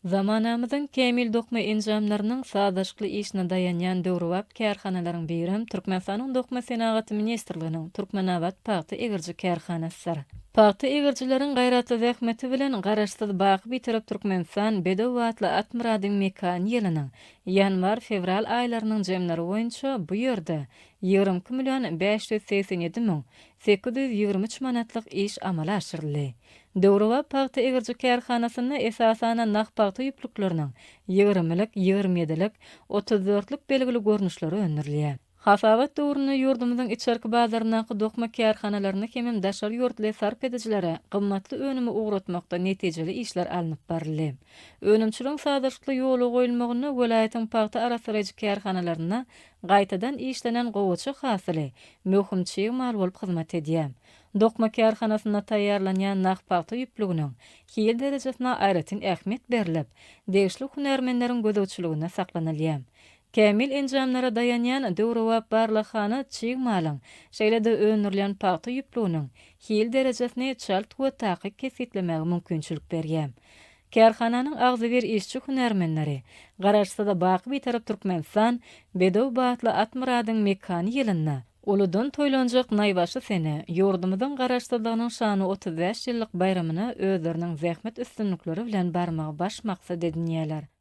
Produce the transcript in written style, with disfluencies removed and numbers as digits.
Zamanamyzyň kämil dokma enjamlarynyň sazlaşykly işine daýanýan döwrebap kärhanalaryň birem Türkmenistanyň Dokma senagaty ministrliginiň Türkmenabat pagta egiriji kärhanasydyr. Pagta egirijileriň gaýratly zähmeti bilen Garaşsyz, baky Bitarap Türkmenistan bedew atly at myradyň mekany ýylynyň ýanwar-fewral aýlarynyň jemleri boýunça bu ýerde 22 million 587 müň 823 manatlyk iş amala aşyryldy. Döwrebap pagta egiriji kärhanasynda esasan-da nah pagta ýüplükleriniň ýigrimilik, ýigrimi ýedilik, otuz dörtlük belgili görnüşleri öndürilýär. Hasabat döwründe ýurdumyzyň içerki bazaryndaky dokma kärhanalaryna hemem daşary ýurtly sarp edijilere gymmatly önümi ugratmakda netijeli işler alnyp baryldy. Önümçiligiň sazlaşykly ýola goýulmagynda welaýatyň pagta arassalaýjy kärhanalarynda gaýtadan işlenen gowaça hasyly möhüm çig mal bolup hyzmat edýär. Dokma kärhanasynda taýýarlanýan nah pagta ýüplüginiň hil derejesine aýratyn ähmiýet berlip, degişli hünärmenleriň gözegçiliginde saklanylýar. Kämil enjamlara daýanýan döwrebap barlaghana çig malyň, şeýle-de öndürilýän pagta ýüplüginiň hil derejesini çalt we takyk kesgitlemäge mümkinçilik berýär. Kärhananyň agzybir işçi-hünärmenleri Garaşsyz, baky Bitarap Türkmenistan bedew batly at myradyň mekany ýylynda Uludan toýlanjak naýbaşy sene, ýurdumyzyň Garaşsyzlygynyň şanly 35 ýyllyk baýramyna özleriniň zähmet üstünlikleri bilen barmagy baş maksat edinýärler.